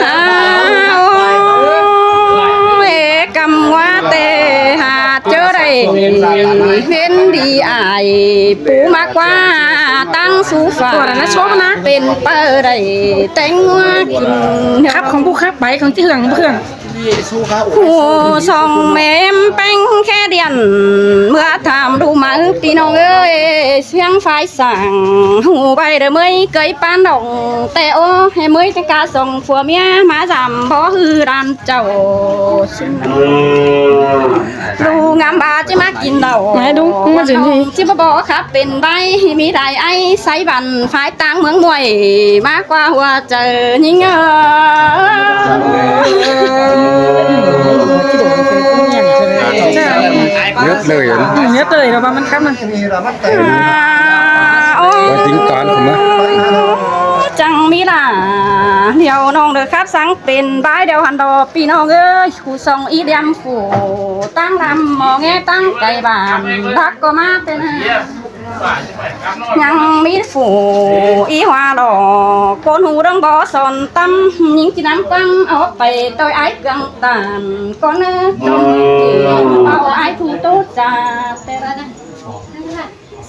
ອ້າວ ເອກຳວ່າແຕ່ຫາເຈີໄດ້ ເຫັນດີອ້າຍປູມາກວ່າຕັ້ງສູ່ຟ້າ ເປັນໄປໄດ້ແຕ່ງງົວກິນ ຂັບຂອງຜູ້ຂັບໄປ ຂອງເຄື່ອງ ເຄື່ອງ ຜູ້ສອງແມ່ມແປ້ງແຄ່ດຽນ ເມື່ອຖາມດູມາ ພີ່ນ້ອງເອີຍ ສຽງຝາຍສ້າງ ຮູ້ໄວ້ເດີເມີຍເກີຍປານດອງ ແຕ່ໂອ້ ໃຫ້ເມີຍແຕ່ກະສອງຜົວເມຍ ມາສາມບໍ່ຄືດານເຈົ້າ ລູກງາມບາຊິມາກິນເຫຼົ້າ ມາດູ ມາຊິນີ້ ຊິບໍ່ ບໍ່ຂັບເປັນໄດ້ ມີໄດ້ໄອ້ໄຊບ້ານ ຝາຍຕ່າງເມືອງມວຍ ມາ ກວ່າຫົວໃຈຍິງເອີຍ ເງືອບເລີຍ ເງືອບເລີຍ ລະວ່າມັນຄັບມັນ ໂອ້ຍ ວ່າຈິງຕານຂຶ້ນມາ ຈັ່ງມີລາ ດຽວນ້ອງເດີຄັບ ສັງເປັນບາຍດຽວຫັ້ນດອກ ພີ່ນ້ອງເອີຍ ຄູສອງອີດຽມຟູ ຕັ້ງລຳໝໍແງຕັ້ງໄກບ້ານ ລັກກໍມາເປັນ ຍັງມີຟູອີຫວາຫຼໍ່ ໂກນຫູດອງບໍ່ສອນຕຳ ຍິງທີ່ນຳກວ້າງອອກໄປ ຕ່ອຍອ້າຍເກືອງຕານ ກໍເນີຈອມເອົາອ້າຍຜູ້ໂຕຈາ ແຕ່ລະນັ້ນ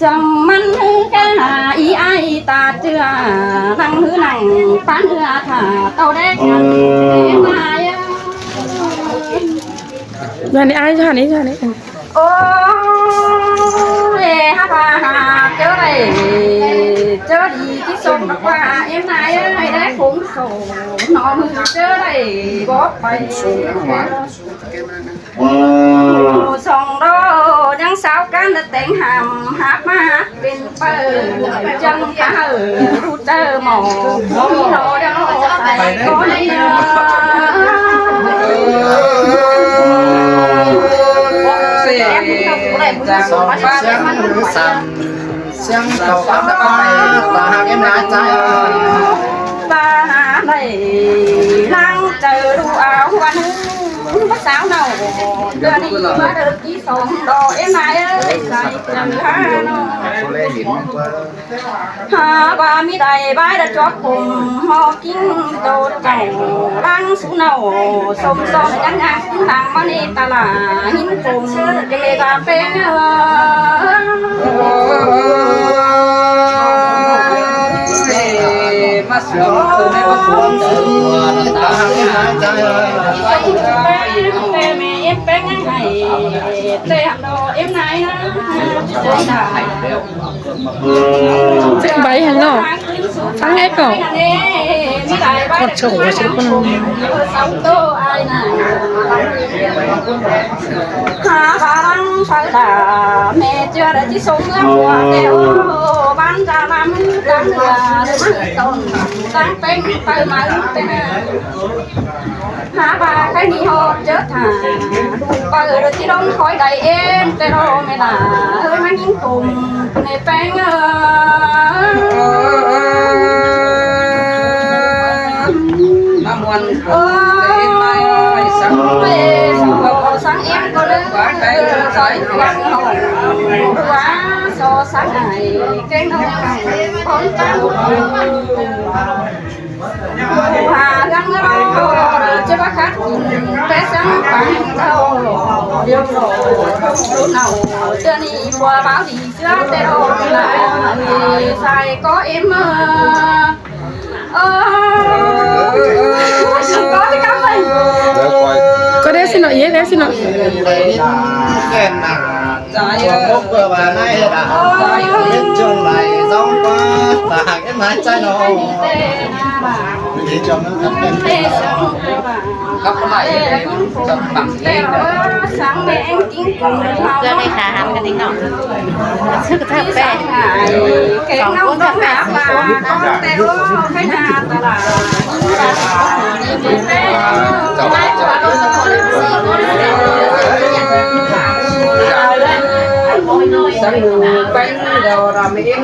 ຈັ່ງມັນຄືກະຫາອີອ້າຍຕາເຈືອ ນັ່ງຄືນັ່ງປານເຮືອຖ້າເຕົ້າແດກກັນ ມາເອີຍ ຢ່ານີ້ອ້າຍ ຢ່ານີ້ ຢ່ານີ້ ໂອ້ຍ ຫາວ່າຫາເຈີໄດ້ ເຈີດີທີ່ສົມບັກວ່າ ເອັມນາຍເອີຍ ໄດ້ຄົງໂສນອມືເຈີໄດ້ ບໍ່ໄປສອງດອ ຍັງສາວກັນແຕ່ງຫາມ ຫາກມາເປັນ ເປີ ຈັ່ງພາເອີ ຮູ້ເຈີໝໍ ມີລໍດຽວລໍໃສ່ກໍໄດ້ເດີ ເສຍຈາກສອງບ້ານສັນ ສຽງເຂົາຟັງຕາ ຕາຫາກເອັມນາໃຈ ຕາຫາໄດ້ນາງເຈີ ດູເອົາວັນ ພາສາວເນົ່າ ເດືອນນີ້ມາເດີ ສອງດອກເອັມນາເອີຍ ໃສ່ຈັນທາເນາະ ຫາວ່າມີໄດ້ບາຍດາຈວບຜົມ ຮອກິນໂຕເຈົ້າ ລັງສູເນົ່າ ສົມຊອງຍັງງາມ ນາງມະນີຕະຫຼາ ຫິນຜົມເດລາເປງເອີຍ ມາສວມຄືໃນມາສວມເດີ ຕາຫາກເອັມນາໃຈ ແຕ່ແມ່ເອັມແປງໃຫ້ ແຕ່ດອກເອັມນາຍນາ ຈັກໃບຫັ້ນເນາະ ທັງໃດກໍ ຂອດໂຊກວ່າຊິຄົນ ເອົາໂຕອ້າຍນາ ຫາບາລັງໄຟດາ ແມ່ເຈືອໄດ້ທີ່ຊົງເມືອງຫົວແກ້ວ ບ້ານຈາລຳ ຕັ້ງເຮືອ ໄດ້ມາຕົ້ນ ຕັ້ງເປັງໄປມາແຕ່ ຫາວ່າໃຄມີຮອດເຈີທ່າ ດູເປີໂດຍທີ່ລົງຄອຍໄດ້ເອັນ ແຕ່ລໍແມ່ລາເອີຍ ມາຍິງຜົມໃນແປງເອີຍ ມາມ່ວນຜົມໃນເອັນໄມ້ ສັງເອັນກໍເລີຍ ໃສ່ຫວັງຫ້ອງ ຊໍສັງໄຫ້ ແກງນ້ອງ ຂອງຕາ ຫາເລື່ອງເລົ່າ ຈະວ່າຄັດກິນແຕ່ສັງປັນເຈົ້າ ດຽວລໍເອົາເທື່ອນີ້ ຜົວບ່າວດີເຊື່ອແຕ່ດອກລາ ໃສ່ກໍເອັມເອີ ເອີ ກໍໄດ້ຊິເນາະ ເອີ ໄດ້ຊິເນາະ ໃຈເອີ ເພື່ອວ່າໃນດາ ໃຈເປັນຈັ່ງໃດ ສອງປາ ຕາຫາກເອັມນາໃຈນ້ອງ ດີຈອມນຳກັນ ກັບໃໝ່ຈຳປັງເອງ ເພື່ອໄດ້ຄ່າອາຫານກັນອີກເນາະ ຊື້ກະເທີບແປ້ງ ສອງຄົນເທົ່າແປດສິບຄົນ ເຈົ້າ ເຈົ້າ ສັງແປ້ງດຽວລຳອິນ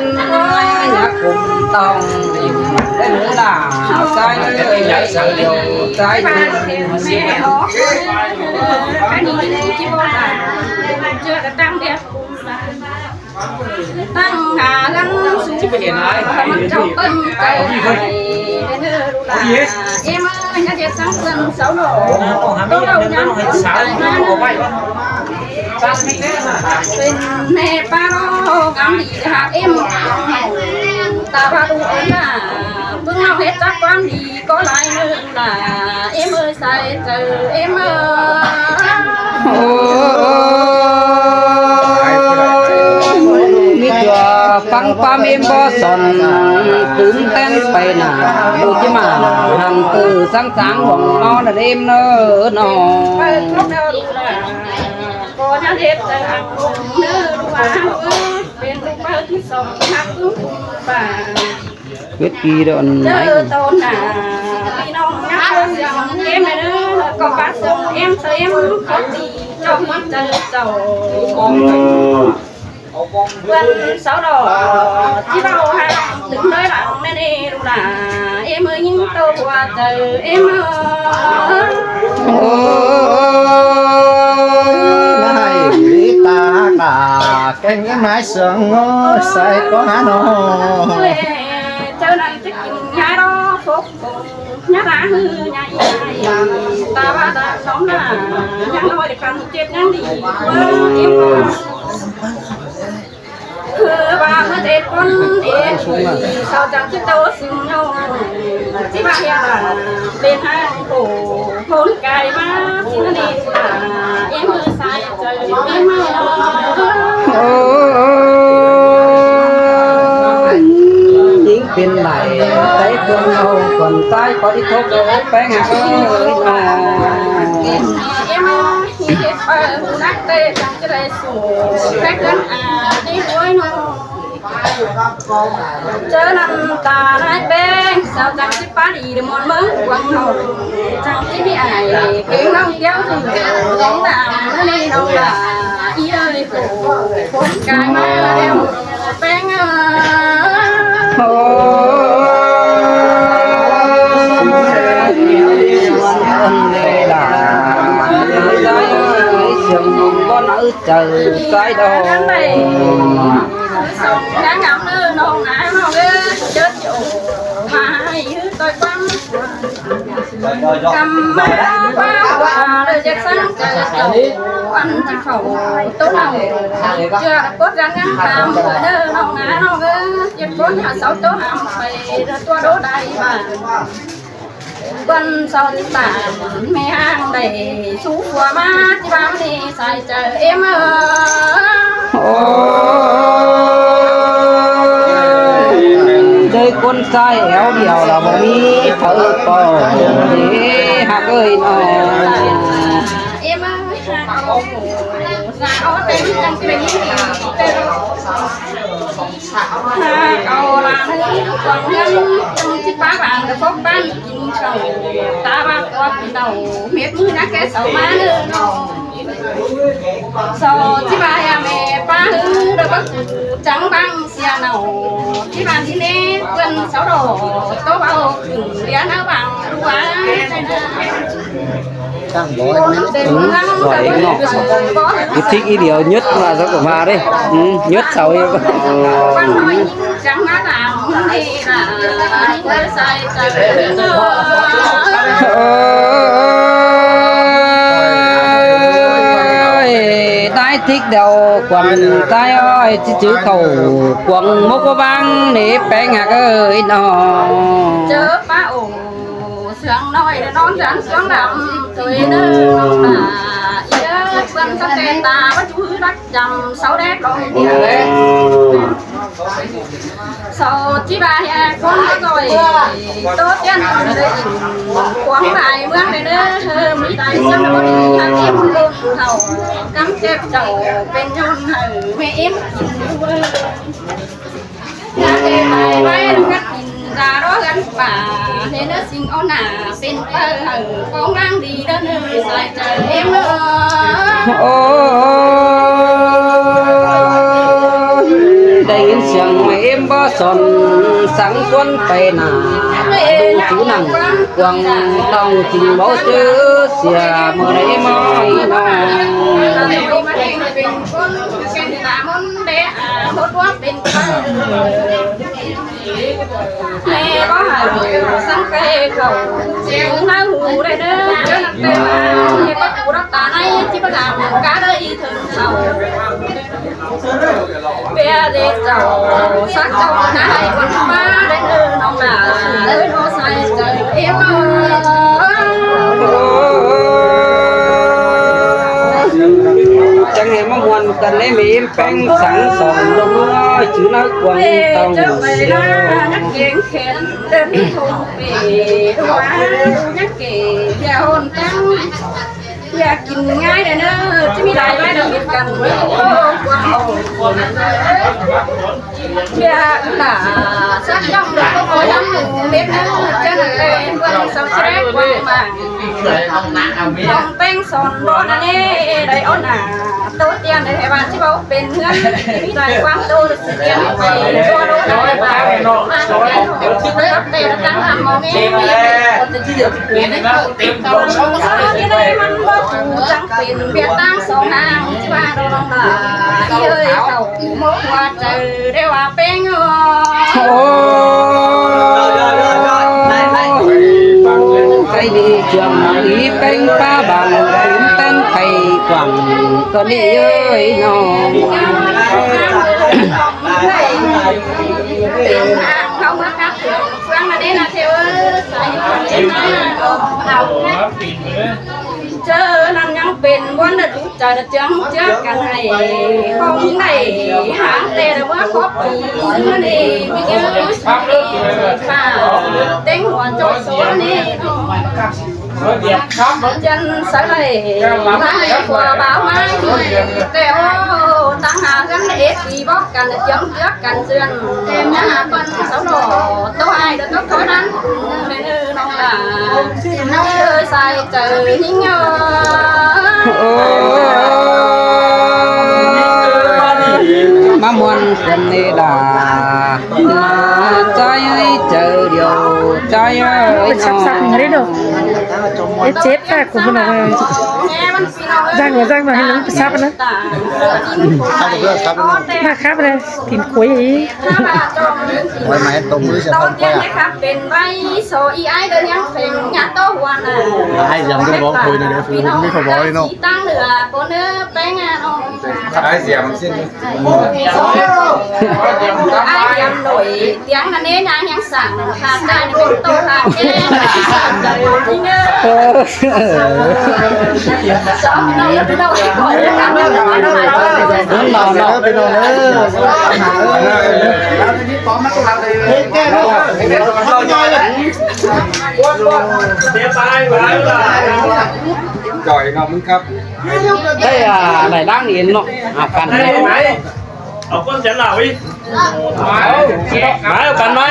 ຍັກກຸມຕ້ອງ ເປັນລາ ໃສ່ໃສ່ໃສ່ ຕັ້ງຫາລັງສູງ ເຈົ້າເປັນເຈົ້າໃຫຍ່ ເອັມເອີຍ ຢ່າເຮັດສັງເພື່ອນສາວນ້ອຍ ໂຕເຮົາຍັງຄົນຕາຍງາມ ເປັນແມ່ປ້ານ້ອງງາມດີຫາກເອັມ ຕາວ່າລູກເອີຍນາ ເບິ່ງເຮົາເຮັດຈັກຄວາມດີກໍຫຼາຍເງິນນາ ເອັມເອີຍ ໃສ່ເຈີເອັມເອີຍ ໂອ້ ມີຕົວຟັງຄວາມເອັມບໍ່ສອນ ຕື່ນເຕັ້ນໄປໜ້າ ບໍ່ຊິມາຫັນເຕີສັງສາງຫວ່ອງເຮົານັ້ນເອັມເນີນ້ອງ ເປີດພວກເຮົາດູລາ ກໍຍັງເຮັດໃຈຮັກຄົນເນີວ່າເຮົາເອີຍ ເປັນລູກເຕົ້າທີ່ສອງຮັກຄືຄູບາ ເຮັດດີເດີອັນໄໝ ເຈີໂຕໜ້າ ພີ່ນ້ອງຍັງບໍ່ສຽງເອັມເດີ ກໍປະສົງເອັມເຊີເອັມຄົນດີ ເຈົ້າມີໃຈເຈົ້າ ເພື່ອນສາວດອກ ທີ່ເວົ້າຫາຕື່ມເລີຍຫຼັງແນ່ໆ ລູກຫຼ້າ ເອັມເອີຍ ຍິງໂຕຫົວໃຈເອັມເອີຍ ໂອ້ຍ ມາໃຫ້ລີຕາກາ ແກງເອັມນາຍເຊື່ອງ ໂອ້ຍ ໃສ່ກໍຫານ້ອງ ເຈົ້ານັ້ນຈະກິນຍາດອກ ຍາລາຮືຍາອີ ຕາວ່າຕາສອງໜ້າ ຍັງນ້ອຍແຕ່ກຳເຈັບຍັງດີ ເອີ ເອັມ ຄືວ່າເມື່ອເຈັດຄົນເອງ ເຂົາຈັກຊິໂຕຊິງໂຍ ຊິວ່າເຮັດວ່າເປັນຫາງໂຕ ຄົນກາຍມາຊິນະເນດຕາ ເອັມເອີຍ ສາຍໃຈເອັມເອີຍ ໂອ້ຍ ຍິງເປັນໄຫຼ ໃຈຄົນເຮົາຄົນຕາຍ ຂໍທີ່ທົບເອີຍ ແປງຫາເອີຍ ເອັມເອີຍ ເຮັດໄປຮູ້ນັກເຕະ ຈະໄດ້ສູ້ແພກເກີນອາຍໂອ້ຍນ້ອງ ເຈີນ້ຳຕານາຍແປ້ງ ສາວຈັນທິປາດີ ດະມອນເມືອງກວາງເຮົາ ຈັນທິມີອາຍເກັ່ງນ້ອງດຽວ ສອງດາວນະນີ້ນ້ອງຫຼ້າ ອີເອີຍໂກ ຄົນກາຍມາແລ້ວແປ້ງເອີຍ ໂອ້ຍ ເອີຍ ສາຍເອີຍ ສຽງບໍ່ໜ້າ ເຈີສາຍດອກ ນາງງາມເດີນ້ອງນານ້ອງເອີຍ ເຈີໂຈມາໃຫ້ຍືດຕໍ່ຍຟັງ ກຳມາວ່າເລີຍຈະສັ່ງເຈີໂຕ ອັນທີ່ເຂົາໂຕເຮົາ ເຈືອກົດຍັງງາມເດີນ້ອງນານ້ອງເອີຍ ເຈັບຄົນຫາເສົາໂຕຫາມໄປເດີຕົວໂດໄດ້ບ້ານ ເພິ່ນເຊົາຕິດຕາມແມ່ຫ້າງໄດ້ສູ່ຜົວມາທີ່ວ່າມີສາຍໃຈເອັມເອີຍ ໂອ້ຍ ເຄີຍຄົນຊາຍແອວດຽວລະບໍ່ມີເຂົາກໍເດຮັກເອີຍນ້ອງ ເອັມເອີຍ ສາວເຕັມຈັງເປັນ ຫາເອົາຫຼານກອງເງິນ ຈັ່ງຊິປາບານກະປົກບ້ານກິນເຂົ້າ ຕາບາກອດກິນເອົາ ເມັດມື້ນະແກເຊົາມາເດີນ້ອງ ສອດຊິບາຍາແມ່ປ້າເດີບັກ ຈັງບັງເສຍເນົ່າ ທີ່ບ້ານທີ່ເນເພິ່ນເຊົາດອກ ໂຕເບົາຂຶ້ນເດຍນາບັງ ດູວ່າ ອືມ ສວຍເນາະ ອີກທິກອີດຽວຍືດມາຊະກໍມາເດ້ ອືມ ຍືດເສົາຢູ່ ໂອ້ຍ ຕາຍທິກດຽວຄວັນຕາຍອ້ອຍ ຊິຈື່ເຂົ້າກວາງມົກບໍ່ບາງເນ ແປງຫາກເອີຍນ້ອງ ເຈີປ້າໂອ ເຊື່ອງນ້ອຍນອນຈັນເຊື່ອງດຳ ໂຕຍເດີນ້ອງຕາ ອີເດີເພິ່ນສະແຕຕາວ່າຈຸລັກຈຳເສົາແດກອງດຽວ ເສົາທີ່ວ່າແຫ່ຄົນມາຊ່ອຍ ໂຕຕຽນເດີ ຂວາງຫຼາຍເມືອງເດີ ມີຫຼາຍເມືອງບໍ່ດີຫາເກັບລົງເຂົາ ກຳເຈັບເຈົ້າເປັນຍ້ອນໃຫ້ແມ່ເອັມກິນເດີ ໂອ້ຍ ໄດ້ຍິນສຽງແມ່ເອັມບໍ່ສອນ ສັງຊວນໄປໜ້າ ຢູ່ທີ່ນັ້ນກວາງຕ້ອງຈິງເວົ້າເຈີເສຍ ເມື່ອໃດມາອີກເນາະ ແມ່ບໍ່ໃຫ້ສັງເກ ເຂົ້າຫາຫູໄດ້ເດີ ເຈົ້ານັ້ນແປວ່າເຮັດປະຕູຮັບຕາໃນທີ່ປະດາມກາເດີອີເຖິງເຂົ້າ ເປຍເດເຈົ້າ ສັກເຈົ້ານາຍວັນມາໄດ້ເດີນ້ອງຫຼ້າເອີຍ ບໍ່ໃສ່ໃຈເອວ ຈັ່ງໃຫ້ມາມ່ວນກັນໃນເມມແປງສັງສອງລົງເອີຍ ຈື່ນາກວາງເຕົ້າ ເຈົ້າໄປນານັກເກງແຂນ ເດີນທົ່ງເປດວາ ຍັງເກດຽວຫົນຕັ້ງ ຢ່າກິນງ່າຍເດີ ຈະມີຫຼາຍລາຍດຽວເຮັດກັນ ໂອ້ ກວາງ ເພື່ອຫຼ້າສັກຈ້ອງເດີ ບໍ່ຂໍທຳເມັດເດີ ເຈົ້ານັ້ນແຫຼະ ເບິ່ງສາວແຊກວາງມາ ຕ້ອງແຕ່ງສອນບໍ່ນະເນ ໄດ້ເອົາໜ້າ ໂຕຕຽນໄດ້ໃຫ້ວ່າຊິເວົ້າເປັນເຮືອນ ມີຫຼາຍຄວາມໂຕ ຕຽນໄປຕົວໂດນໄດ້ວ່າ ມາແລ້ວ ແຕ່ລະຈັ່ງທຳໝໍແມ່ ທີ່ໄດ້ມັນບໍ່ຮູ້ຈັ່ງເປັນ ວຽດນາມສອງນາງ ຊິວ່າໂດນລອງດາ ອີເອີຍເຂົ້າໝົກຫົວໃຈ ໄດ້ວ່າເປັນ ໂອ້ ໃຈດີຈວງອີແປງປ້າບາງ ເປັນແຕນໄຂ່ກວ້າງ ກໍດີເອີຍນ້ອງ ເປັນທາງເຂົ້າເມືອງກັບເຟືອງນະເດນະເທວເອີຍ ສາຍເອົາ ເຈີນັ້ນຍັງເປັນວັນນະດຸຈານະເຈືອງເຈືອກັນໃຫ້ ຂອງໄດ້ຫາແຕ່ລະເມື່ອຄອບປີ ຊຶ່ງອັນນີ້ມີເງິນຢູ່ສິບປີ ເຕັງຫົວໂຈໂສນີ້ເນາະ ຍັນສະໄລ ລາຍກວ່າບ່າວໄມ້ ແຕ່ໂອ້ ຕັ້ງຫາເຮືອນເອັດ ບອກກັນເຈືອງເຈືອກັນເຈື່ອນ ແຕ່ມາຫາເພິ່ນສາວຫຼໍ່ ໂຕອ້າຍເດີ ໂຕເຂົານັ້ນເດີນ້ອງຫຼ້າ ເອີຍໃສ່ເຈີຍິງເອີຍ ໂອ້ ມາມ່ວນກັນເດດາ ມາໃຈໃຈດຽວໃຈ ເປັນສັກໆ ນີ້ເດ້ ເອີຍເຈັບແທ້ ຄຸນເພິ່ນເອົາໄວ້ ແມ່ມັນ ສ້າງວ່າສ້າງວ່າໃຫ້ມັນໄປຊັບນະ ມາຄັບເລີຍ ກິນກວຍອີກ ໄວ້ມາໃຫ້ຕົບມືຊະ ເປັນໄວ້ໂສອີອ້າຍເດີ ຍັງເປັນຍາໂຕຫົວໜ້າ ອ້າຍຍັງບໍ່ບອກຄຸຍນະເດ້ ຄືມີເຂົາບອກເນາະ ຕັ້ງເຫຼືອໂກເນີແປງງານອອກ ອ້າຍສຽມຊິ ອ້າຍສຽມໂດຍ ຕຽງນະເນຍາງຍັງສັ່ງ ຂາດໄດ້ເປັນໂຕຂາດແກ່ ເອີ ສອງພີ່ນ້ອງເດີ ພີ່ນ້ອງເດີ ພີ່ນ້ອງເດີ ຈ່ອຍເນາະ ມຶງຄັບ ໄດ້ ອ່າ ໄດ້ລ້າງເອັນເນາະ ອ່າ ກັນ ເອົາຄົນຈັນລາວອີກ ມາເອົາກັນມາ